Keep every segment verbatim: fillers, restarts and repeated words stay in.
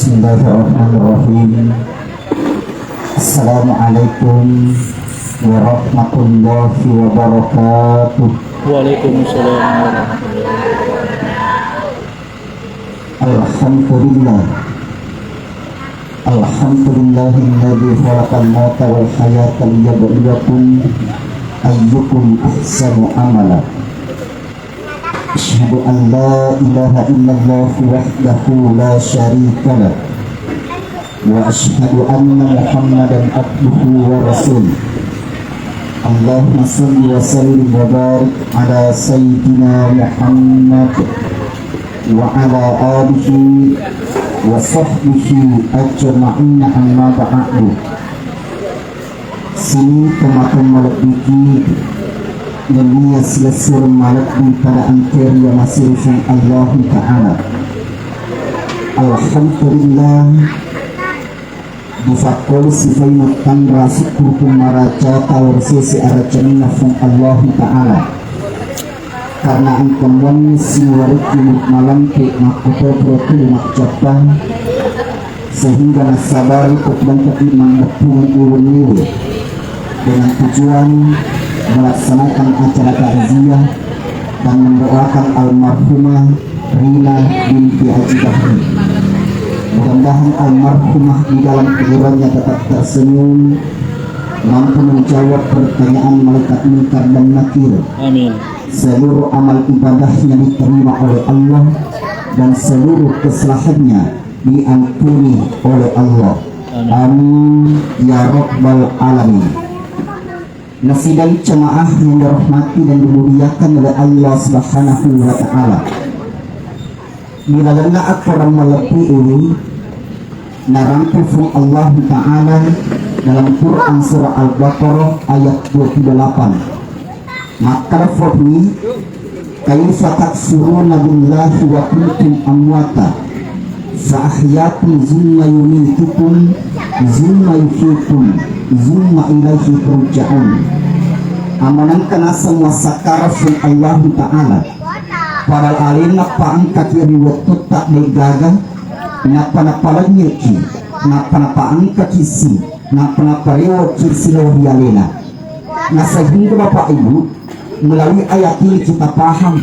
Bismillahirrahmanirrahim. Assalamualaikum warahmatullahi wabarakatuh. Waalaikumsalam warahmatullahi wabarakatuh. Alhamdulillah. Alhamdulillahilladzi khalaqal mauta wal hayata liyabluwakum ayyukum ahsanu amala. Asyhadu an la ilaha illallah wahdahu la syarika lah. Wa asyhadu anna Muhammadan abduhu wa rasuluh. Allahumma shalli wa sallim wa barik ala sayyidina Muhammad wa ala alihi wa sahbihi ajma'in, amma ba'du. Sining tomatoa malebbiki nennia silessureng malebbi pada engkae ri yamasireng Allahu Ta'ala. Alhamdulillah, difakkoloi sifaina tanra sukkuru pung maraca tawwa ri sese aracangenna Puang Allahu Ta'ala. Karena engka muanni siwarekki malampe makkotopro tuli maccappa, sehingga nassabari ko bangkaki mangeppungeng iweng-iweng dengan tujuan melaksanakan acara takziah dan mendoakan almarhumah Rina binti Haji Bahri. Mudah-mudahan almarhumah di dalam kuburannya tetap tersenyum, mampu menjawab pertanyaan malaikat Munkar dan Nakir. Amin. Seluruh amal ibadahnya diterima oleh Allah dan seluruh kesalahannya diampuni oleh Allah. Amin. Amin ya rabbal alamin. Nasidai jamaah yang dirahmati dan dimuliakan oleh Allah Subhanahu wa Ta'ala. Di lalenna aturan malebbi ini narampe Puang Allahu Ta'ala dalam Quran surah Al-Baqarah ayat dua puluh delapan. Makkeda Puang, "Kaifa takfuruna billahi wa kuntum amwata fa ahyakum tsumma yumitukum tsumma yuhyikum tsumma ilaihi turja'un." Amanengka naseng wassakkara Puang Allahu Ta'ala, padahal alenna paengkaki ri wettutta de'gaga, nappa napalennyeki, nappa napaengkaki si, nappa naparewoki silao ri alena. Nasehingga Bapak Ibu, melalui ayat ini kita paham,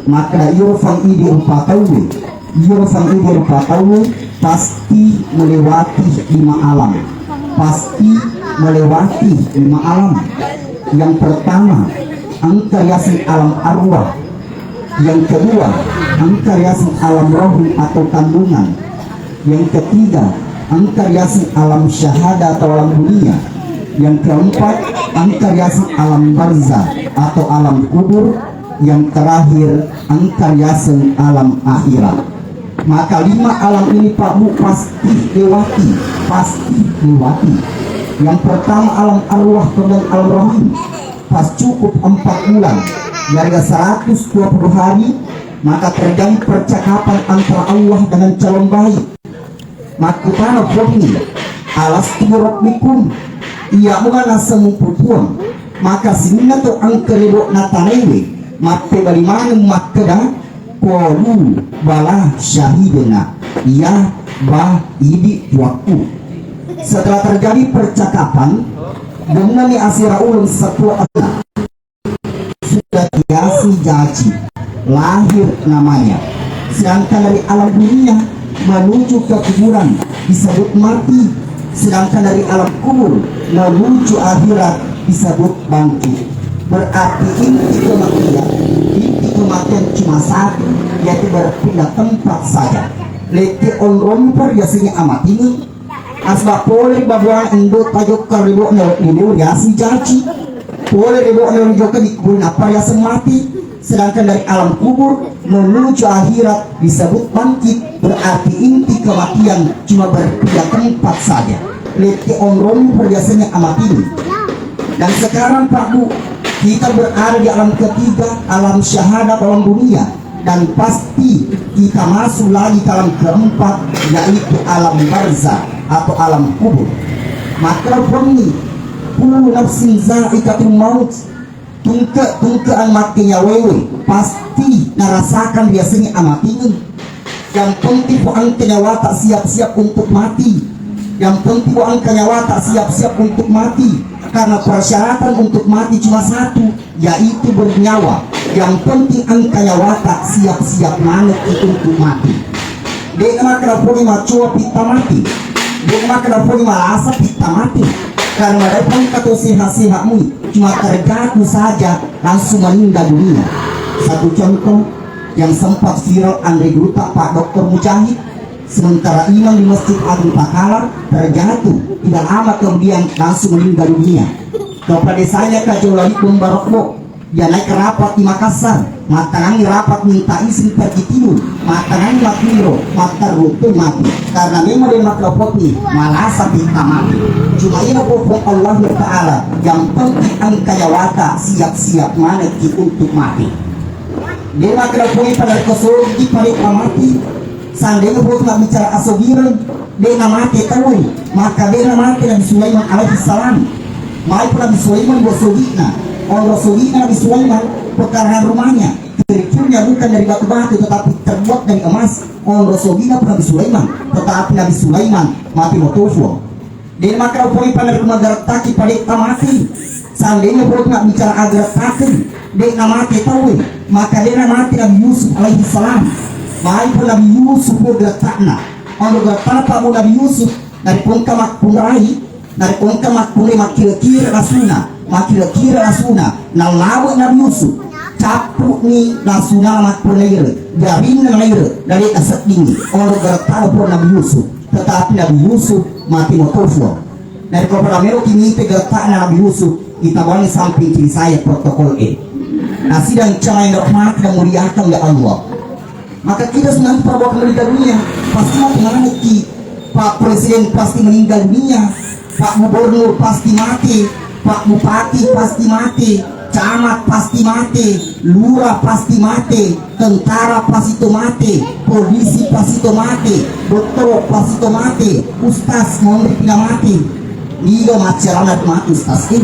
makkeda iyaro fang idi rupa tauwe, iyaro fang idi rupa tauwe pasti melewati lima alam, pasti melewati lima alam. Yang pertama, engka riaseng alam arwah. Yang kedua, engka riaseng alam rohi atau kandungan. Yang ketiga, engka riaseng alam syahada atau alam dunia. Yang keempat, engka riaseng alam barzah atau alam kubur. Yang terakhir, engka riaseng alam akhirat. Maka lima alam ini, Pak Bu, pasti lewati, pasti lewati. Yang pertama alam arwah, kemudian alam rohani. Pas cukup empat bulan, dari seratus dua puluh hari, maka terjadi percakapan antara Allah dengan calon bayi. Makkutana Puangnge, "Alastu birabbikum?" Iya muga naseng Puang? Maka sininna to engka lebo'na tanaewe mappebali maneng makkeda, "Qalu bala syahidna, ya ba idi Puakku." Setelah terjadi percakapan, gennani asera uleng seppulo sudah diasi jaji, lahir namanya. Sedangkan dari alam dunia menuju ke kuburan disebut mati, sedangkan dari alam kubur menuju akhirat disebut bangkit. Berarti inti kematian, inti kematian cuma satu, yaitu berpindah tempat saja. Lette onrong per biasanya amatingeng, Asba pole babuang endo tajokka ribo'na lino riaseng jaji. Pole ribo'na rijokka di kubur nappa riaseng mati. Sedangkan dari alam kubur menuju akhirat disebut bangkit, berarti inti kematian cuma berpindah tempat saja. Lette onrong perhiasannya amatini. Dan sekarang Pak Bu, kita berada di alam ketiga, alam syahadat, alam dunia. Dan pasti kita masuk lagi ke alam keempat, yaitu alam barzah atau alam kubur. Maka Puangnge, "Kullu nafsin za'iqatul maut." Tungke-tungkeang makke nyawaewe pasti narasakan riasengnge amatingeng. Yang penting ko engka nyawata siap-siap untuk mati. Yang penting ko engka nyawata siap-siap untuk mati. Karena persyaratan untuk mati cuma satu, yaitu bernyawa. Yang penting engka nyawata siap-siap manekki untuk mati. De'na makkeda pole macoa pitta mati. De'na makkeda pole malasa pitta mati. Karena dai pangka to sehat-sehat mui, cuma terjatuh saja langsung meninggal dunia. Satu contoh yang sempat viral anre gurutta Pak Doktor Mujahid, sementara imam di Masjid Agung Takalar terjatuh, tidak lama kemudian langsung meninggal dunia. Kepala desanya Kajolali Bombarokbo, dia naik rapat di Makassar, mattangangi rapat minta izin pergi tidur, mattangangi makkiro, matterru tu mati. Karena memang dia makkapotni, malasa pitta mati. Cuma ina pokok Allah Ta'ala, yang penting engka nyawata siap-siap manekki untuk mati. De'na makkeda pole pada ko sogi pada mati. Seandainya pole bicara asogireng, de'na mate tauwe, maka de'na mate Nabi Sulaiman alaihi salam. Mai pun Nabi Sulaiman buat sogi'na. Onro sogi'na Nabi Sulaiman, pekarangan rumahnya kira-kiranya bukan dari batu-batu tetapi terbuat dari emas. Onro sogi'na pun Nabi Sulaiman, tetapi Nabi Sulaiman mati motofuang. De'na makkeda pole pada rumah gerettaki pada mati. Seandainya pole bicara agerettaken, de'na mate tauwe, maka de'na mate Nabi Yusuf alaihi salam. Mai pun Nabi Yusuf pole gerettakna. Onro gerettakna pammu Nabi Yusuf, narekko engka makkunrai, narekko engka makkunrai makkira-kira lasuna, makkira-kira lasuna, nallawe Nabi Yusuf, cappu'ni lasuna makkunraire, jarinna naire, dare aseddingi, onro gerettakna pole Nabi Yusuf. Tetapi Nabi Yusuf mati motofuang. Narekko pada meloki mite gerettakna Nabi Yusuf, kita boleh samping kiri saya protokol e. Nah, sidang jamaah yang dirahmati dan muliakan oleh Allah. Maka kita senang perbuatan meninggal dunia, pasti mati manekki. Pak Presiden pasti meninggal dunia, Pak Gubernur pasti mati, Pak Bupati pasti mati, camat pasti mati, lurah pasti mati, tentara pasti to mati, polisi pasti to mati, dokter pasti to mati, ustaz monri pina mati. Niga maccarana mati ustaz e?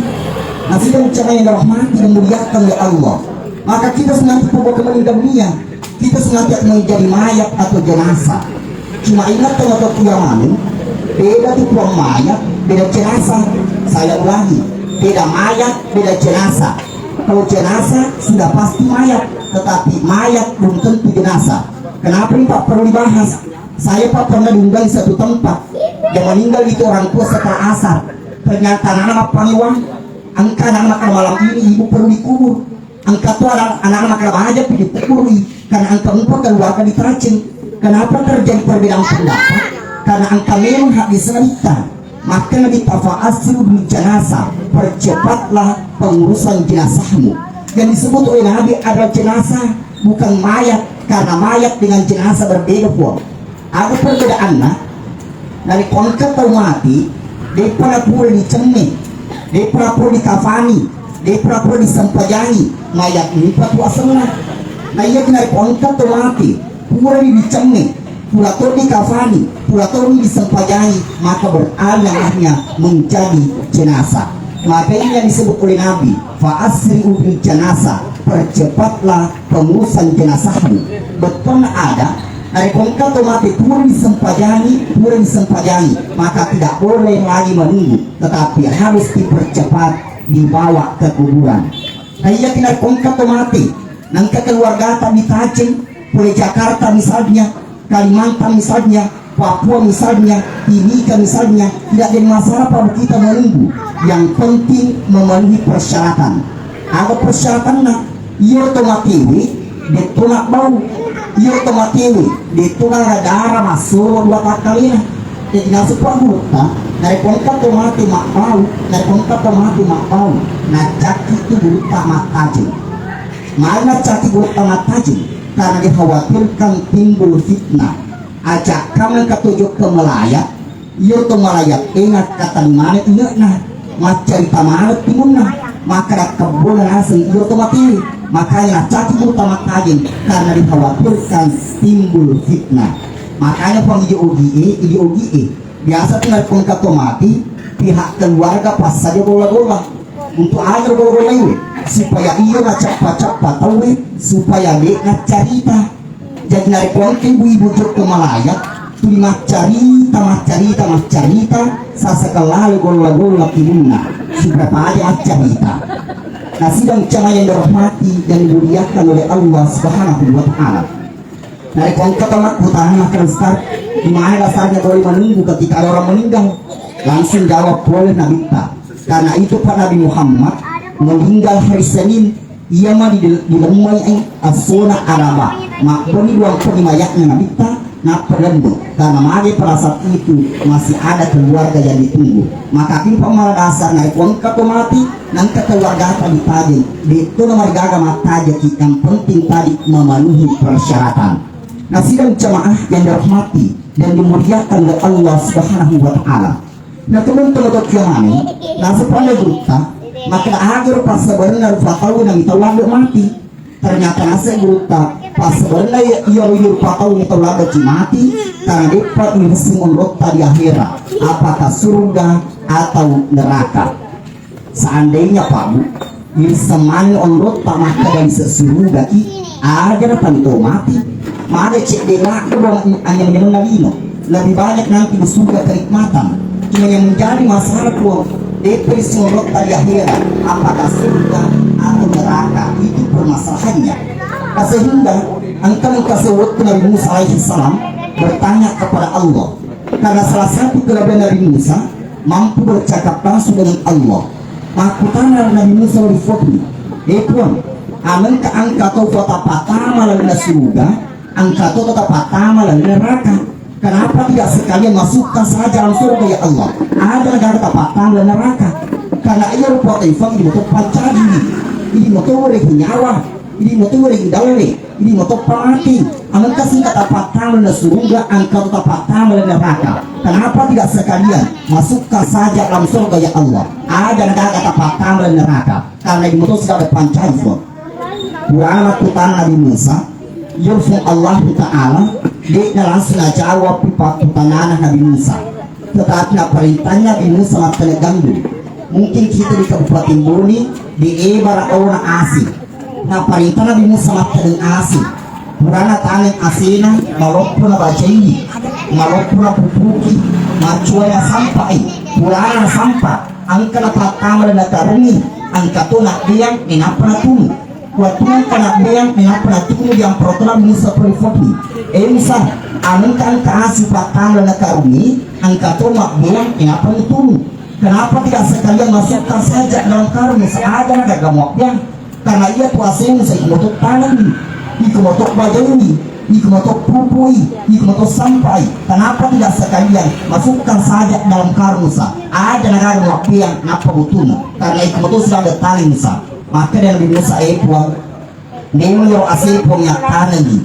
Nah, sidang jamaah yang dirahmati dan muliakan oleh Allah. Maka kita senang perbuatan meninggal dunia. Kita sengaja menjadi mayat atau jenazah. Cuma ingat teman-teman yang anu, beda tu puang mayat, beda jenazah. Saya ulangi, beda mayat, beda jenazah. Kalau jenazah sudah pasti mayat, tetapi mayat belum tentu jenazah. Kenapa ini Pak perlu dibahas? Saya Pak pernah diundang di satu tempat yang meninggal itu orang tua setelah asar. Ternyata anak-anak pangiwang, angka anak-anak malam ini ibu perlu dikubur. Engka to anak-anak makkeda baja pi dipukului, karena engka mupa keluarga ditaceng. Kenapa terjadi perbedaan pendapat? Karena engka memang hak disengaja. Maka Nabi, "Fa asri'u bil janazah, percepatlah pengurusan jenazahmu." Yang disebut oleh Nabi adalah jenazah, bukan mayat, karena mayat dengan jenazah berbeda, Puang. Aga perbedaanna? Narekko engka tau mati, de'pa napura dicemme, de'pa napura dikafani, de'pa napura disempajangi, mayat mupa tu asenna. Na iya narekko engka tau mati, purani dicemme, pura to dikafani, pura to disempajangi, maka beralih namanya menjadi jenazah. Maka ini yang disebut oleh Nabi, "Fa asri'u bil janazah, percepatlah pengurusan jenazahmu." Bettuanna ada, narekko engka to mate pura disempajangi, pura disempajangi, maka tidak boleh lagi menunggu, tetapi harus dipercepat dibawa ke kuburan. Nah, iya narekko engka to mate, nengka keluargata ditaceng, pole Jakarta misalnya, Kalimantan misalnya, Papua misalnya, Timika misalnya, tidak ada masalah Pak kita menunggu. Yang penting memenuhi persyaratan. Aga persyaratanna? Iyo to matewe, detto mabbau. Iyo to matewe, detto gara-gara massoro dua takkalena. Jadi nasuppa gurutta, narekko engka to mate mabbau, narekko engka to mate mabbau, naccakki tu gurutta mattajeng. Magi naccakki gurutta mattajeng? Karena dikhawatirkan timbul fitnah. Aja kameng ka to jokka malayat, iyo to malayat e nakkatani maneng inge'na, maccarita maneng timunna, makkeda kebbona naseng iyo to mate. Makanya naccaki gurutta mattajeng karena dikhawatirkan timbul fitnah. Makanya pang ijo ogi e, ijo ogi e. Biasa tu narekko engka to mati, pihak keluarga passaja bola-bola. Untuk aga bola-bola iwe? Supaya iyo nacappa-cappa tauwe, supaya de' naccarita. Jadi narekko engka ibu-ibu jokka malaya, tuli maccarita, maccarita, maccarita, sasakellalo golla-golla kilunna, subrapa aja maccarita. Nah, sidang jamaah yang dirahmati dan dimuliakan oleh Allah Subhanahu wa Ta'ala. Narekko engka tau makkutana, makkeda, "Ustaz, di mana dasarnya boleh menunggu ketika ada orang meninggal?" Langsung jawab pole Nabitta, "Karena itu, Pak, Nabi Muhammad meninggal hari Senin, iya ma di, dilemmai assona Araba, mabboni duang poni mayatnya Nabitta, nappa rendo, karena mage pada saat itu masih ada keluarga yang ditunggu." Maka kimpa mala dasar narekko engka to mati, nengka keluargata ditajeng, de'to namarigaga mattajeki, yang penting tadi memenuhi persyaratan. Nah, sidang jamaah yang dirahmati dan dimuliakan oleh Allah Subhanahu wa Ta'ala. Nah, teman-teman, to kiamane, nasaba pale gurutta, maka agar passabarenna rupa tau nang tau ladde mati. Ternyata naseng gurutta, passabarenna iya, iya rupa tau tau ladde mati, karena de'pa irisseng onrotta di akhirat, apakah surga atau neraka. Seandainya, Pak, Bu, irisseng maneng onrotta makkeda lise surugaki, aja na tanto mati. Male cedde ladde bawang anyang-anyangenna lino. Lebih banyak nanti di surga kenikmatan. Cuma yang menjadi masalah, Puang, de'pa irisseng onrotta di akhirat, apakah surga atau neraka, itu permasalahannya. Nah, sehingga engka mengkasih waktu Nabi Musa alaihi salam bertanya kepada Allah. Karena salah satu kelebihan Nabi Musa, mampu bercakap langsung dengan Allah. Makkutana Nabi Musa ri Fotni, "Eh Puang, amengka engka tau fota patama lalenna surga, engka to tata patama lalenna neraka. Kenapa tidak sekalian masukkan saja dalam surga, ya Allah? Ada negara tata patama lalenna neraka." Karena iya rupa taifang di motor pancaji, di motor nyawa. Idi moto wering dalle, idi moto pamati. Amengka singka tapattama na suruga, engka to tapattama na neraka. Kenapa tidak sekalian masukkan saja dalam surga, ya Allah? Ada negara tapattama na neraka. Karena idi moto sudah ada pancai, Puang. Purana kutana Nabi Musa, yurfung Allahu Ta'ala, de'na langsung najawab pakkutanana Nabi Musa. Tetapi naparintah Nabi Musa mattaneng gandum. Mungkin kita di Kabupaten Bone, di Ebara ona asi. Naparintah Nabi Musa mattaneng asi. Purana taneng asena, maloppo na bacaiwi, maloppo na pupuki, maccua na sampai. Purana na sampa, engka na pattama na karungi, engka to na beang, menapa na tunu. Wettunna engka nabbeang, menappa natunu diamparo to Nabi Musa pole fotni. Eh Musa, amengka engka asi pattama na karungi, engka to mabbeang, menappa natunu. Kenapa tidak sekalian masukkan saja dalam karung, seaga na gaga muabbeang? Karena iya tu aseng Musa, iko moto tanengi, iko moto bajaiwi, iko moto pupui, iko moto sampai. Kenapa tidak sekalian masukkan saja dalam karung, Musa? Ada na gaga muabbeang, nappa butunu. Karena iko moto sudah ada taneng, Musa. Makkeda Nabi Musa, "Eh Puang, memang iyaro aseng Puang yattanengi,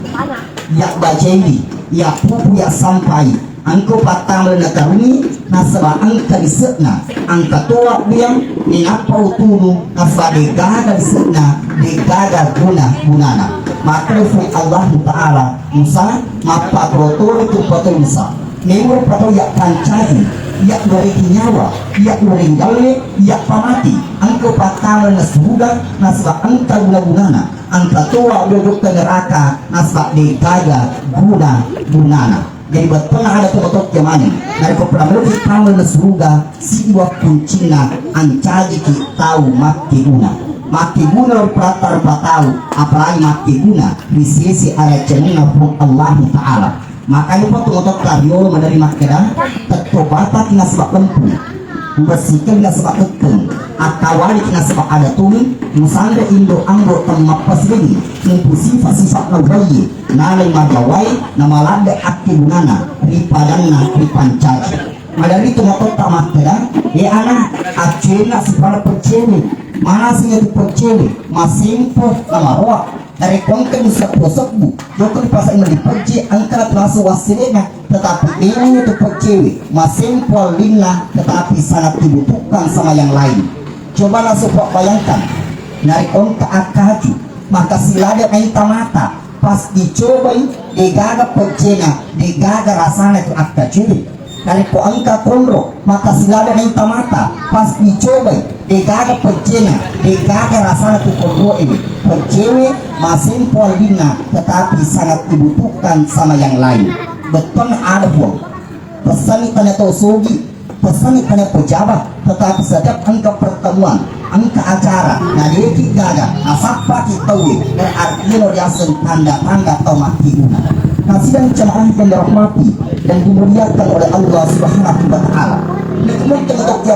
yabbacaiwi, yappupu, yassampai. Engka pattama na karungi, nasaba engka lise'na, engka to abbeang, menappa utunu, nasaba de'gaga lise'na, de'gaga guna-gunana." Makkeda Puang Allahu Ta'ala, "Musa, mappatoro-toro tu pato Musa. Memang rupa tau yabbancaji, yabbarekki nyawa, yabbareng dalle, yabbamati. Engka pattama na suruga, nasaba engka guna-gunana. Engka to abbeang jokka neraka, nasaba de'gaga guna-gunana." Jadi bettuanna ada to matokke maneng. Narekko pada meloki tama na suruga, siwa kuncinna ancajiki tau makkeguna. Makkeguna ri paratta rupa tau, apalagi makkeguna ri sese aracengenna Puang Allahu Ta'ala. Makanya pa tu matotta riolo maderri makkeda, tetto bataki nasaba lempu, ubessikeng nasaba kekkeng, attawaliki nasaba ada tuli, musanre indo ambo temmappasilengi, mupu sifa-sifa naubaye, nalai majawai, namaladde akkegunana ri padanna ripancaji. Maderri tu matotta makkeda, e ana, accenna sipara peccewe, manaseng tu peccewe, masempo namaroa. Narekko engka disebbu-sebbu, jokka dipasai melli pejje, engka terasa wassele'na, tetapi ini tu peccewe, masempo allinna, tetapi sangat dibutuhkan sama yang lain. Coba langsung Pak bayangkan, narekko engka akkaju, maka silada naita mata, pas dicobai, de'gaga pejjena, de'gaga rasana tu akkajue. Narekko engka konro, maka silada naita mata, pas dicobai, de'gaga pejjena, de'gaga rasana tu konro'e. Percewe masempo aldinna, tetapi sangat dibutuhkan sama yang lain. Bettuanna ada, Puang. Pesanni tania to sogi, pesanni tania pejabat, tetapi setiap engka pertemuan, engka acara, nadeki gaga, nasappaki tauwe, berarti iyaro riaseng tanda-tanda tau makkiduna. Nasidang jamaah yang dirahmati dan dimuliakan oleh Allah Subhanahu wa Ta'ala. Ini kemudian kita,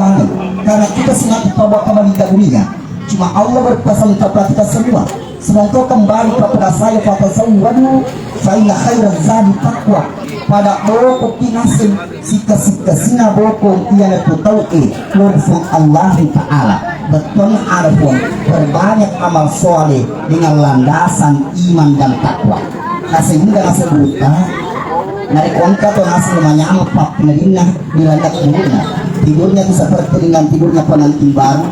karena kita semua dibawa kembali ke dunia. Cuma Allah berpesan kepada kita semua, semoga kembali kepada saya, fatazawwadu fa inna khairaz zadi taqwa. Pada bokong kinaseng, sikka-sikkasina bokong iyanatu tauwe lorfung Allah Ta'ala. Bettuanna ada, Puang, berbanyak amal soleh dengan landasan iman dan takwa. Nah, sehingga nasebutta, narekko engka to naseng manyameng pappenelinna di ladang kuburna, tidurnya itu seperti dengan tidurnya pengantin baru.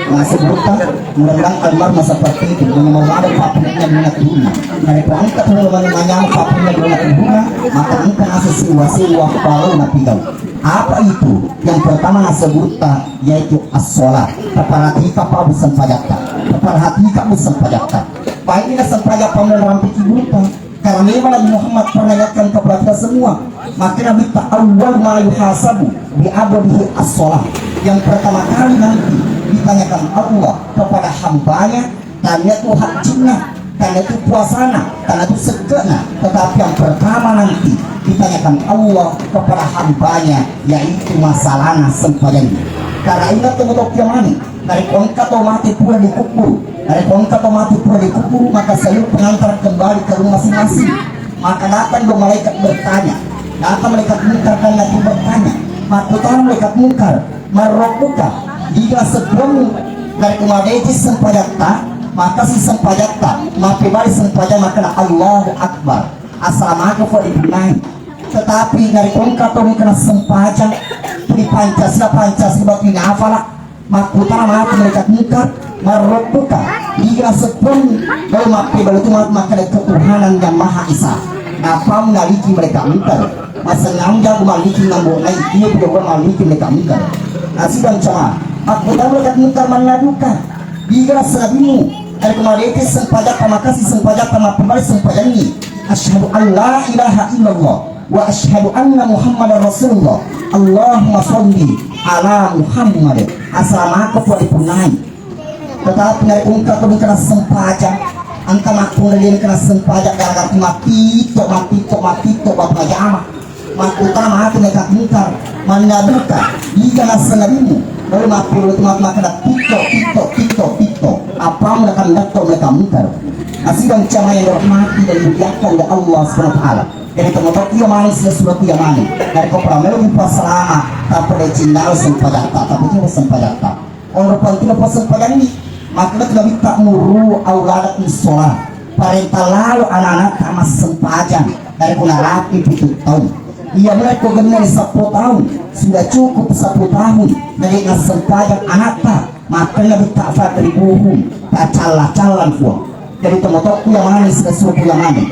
Nasebutta, mudah-mudahan almarhum seperti itu, mudah-mudahan ada pappunya di anak turunna. Narekko engka tu manyameng pappunya di anak turunna, maka engka naseng sewa-sewa pau napigau. Apa itu? Yang pertama nasebutta, yaitu as-sholat. Taperhatika pa bu sempajatta. Taperhatika bu sempajatta. Baik ini sempajang pammula rampiki gurutta. Karena memang Nabi Muhammad pernah ingatkan kepada kita semua. Maka Nabi ta awal ma yuhasabu bi abdihi as-sholat. Yang pertama kali nanti ditanyakan Allah kepada hambanya, tania tu hajjina, tania tu puasana, tania tu sekkena. Tetapi yang pertama nanti ditanyakan Allah kepada hambanya, yaitu masalahna sempajangnya. Karena ingat teman-teman, narekko engka to mate pura dikubur, narekko engka to mate pura dikubur, maka selalu pengantar kembali ke rumah masing-masing. Maka datang dua malaikat bertanya, datang malaikat mungkar dan nakir bertanya. Makkutana malaikat mungkar, "Man rabbuka?" Diga sepuangmu? Narekko madeceng sempajatta, maka si sempajatta, mappebali sempajang makkeda, "Allahu Akbar." Assalamualaikum warahmatullahi. Tetapi narekko engka to mukena sempajang, di Pancasila, Pancasila batu ini apalah, Makkutana matu malaikat mungkar, "Man rabbuka?" Diga seppun, lalu mappebali tu matu makkeda, "Ketuhanan yang Maha Esa." Napau naliki malaikat mungkar. Masengaja ku maliki ngambo nai, iya pura maliki malaikat mungkar. Nasidang cama. Makkutana malaikat mungkar, "Man nabiyuka?" Diga nabimu? Narekko madeceng sempajatta, makasi sempajatta, mappebali sempajangngi. "Asyhadu an la ilaha illallah." "Wa asyhadu anna Muhammadar Rasulullah. Allahumma sholli ala Muhammad." Asalamakko pole punnai. Tetapi narekko engka ko dikena sempajang, engka makkunrai dikena sempajang gara-gara tu mattitto, mattitto, mattitto, batu majama. Makkutana matu malaikat mungkar, "Man nabiyuka?" Diga nasenna nabimu? Lalu mappiro tu mat-, makkeda, "Titto, titto, titto, titto." Appamu nakandatto malaikat mungkar. Nasidang cama yang dirahmati dan dimuliakan oleh Allah Subhanahu wa Ta'ala. Jadi tomatoki iya maneng, sila surati iya maneng. Narekko pura melo mupasalama, tappa de cinnawa sempajatta, tappa jiwa sempajatta. Onro penting apa sempajanni? Makkeda tu Nabitta, "Muru auladakum sholat." Parenta lalo anak-anakta massempajang. Narekko narapi pitu taung. Iya, narekko genne seppulo taung, sudah cukup seppulo tahun, na de nassempajang anakta. Makkeda Nabitta, "Fadribuhum," tacalla-callang, Puang. Jadi tomatoku iya maneng, sila surati iya maneng.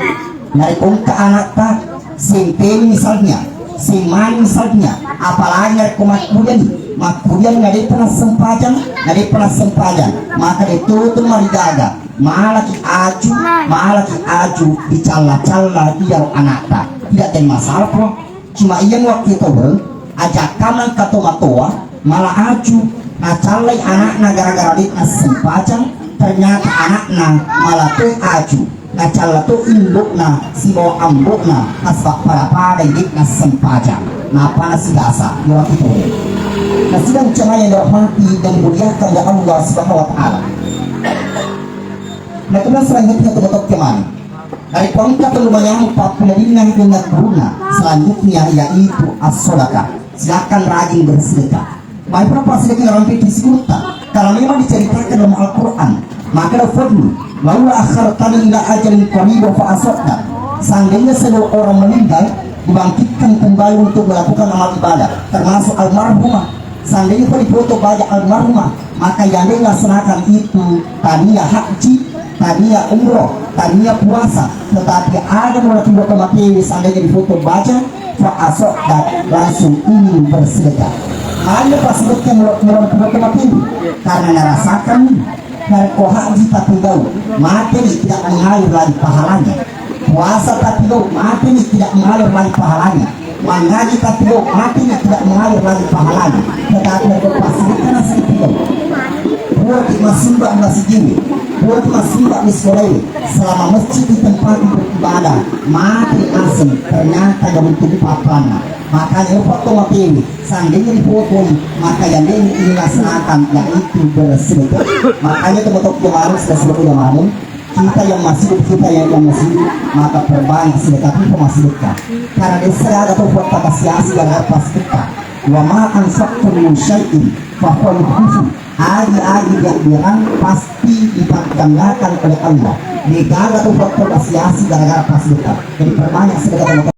Narekko engka anakta, seng teni misalnya, seng mani misalnya, apalagi narekko makkuliani, makkuliani na depa nassempajang, na depa nassempajang, maka de tutu marigaga, malaki aju, malaki aju dicalla-calla iyaro anakta. Tidak jadi masalah, Puang. Cuma iya waktu itu, Bro, ajakka nengka tomatoa, mala aju, nacallai anakna gara-gara de nassempajang, ternyata anakna mala to aju, nacalla to indokna sibawa ambokna, nasaba pada-pada de nassempajang. Nappa nasigasa, iya waktu itu. Nasidang cama yang dirahmati dan dimuliakan oleh Allah Subhanahu wa Ta'ala. Nah, kemudian selanjutnya, teman-teman, dari kuangka perlu menyambut pappulelinna dengan guruna. Selanjutnya yaitu as-sodakah. Silakan rajin bersedekah. Baik, berapa sedekah dalam fikih sigurutta? Karena memang diceritakan dalam Al-Quran. Maka ada firman, "Laula akhartani ila ajalin qaribin fa asaddaq." Seandainya seluruh orang meninggal, dibangkitkan kembali untuk melakukan amal ibadah, termasuk almarhumah. Seandainya pun difoto baja almarhumah, maka yang dilaksanakan itu tania haji, tania umroh, tania puasa. Tetapi ada mulai tiba kematian, seandainya difoto baja, fa asaddaq, langsung ingin bersedekah. Hanya pas sedekah mulai tiba kematian, karena ngerasakan Narekko haji tapi gau, mate ni tidak mengalir lagi pahalanya. Puasa tapi gau, mate ni tidak mengalir lagi pahalanya. Mangaji tapi gau, mate ni tidak mengalir lagi pahalanya. Tetapi narekko passidekka naseng tapi gau, puati masimba masjid, puati masimba di sekolah ini, selama masjid di tempat beribadah, mate aseng ternyata gabung tubuh papanna. Makanya lupa to matewi, sanding ripotong, maka yang ini dilaksanakan yaitu bersedekah. Makanya teman-teman kemarin sudah sebut kemarin, kita yang masih hidup, kita yang, yang masih hidup, maka perbanyak sedekah, kita masih sedekah. Karena desa ada tuh buat kata siasi gara-gara pas kita. Wa ma anfaqtum min syai'in fa huwa yukhlifu. Agi-agi yang dirang pasti dipertanyakan oleh Allah. Degaga tuh buat kata siasi gara-gara pas kita. Jadi perbanyak sedekah, teman-teman.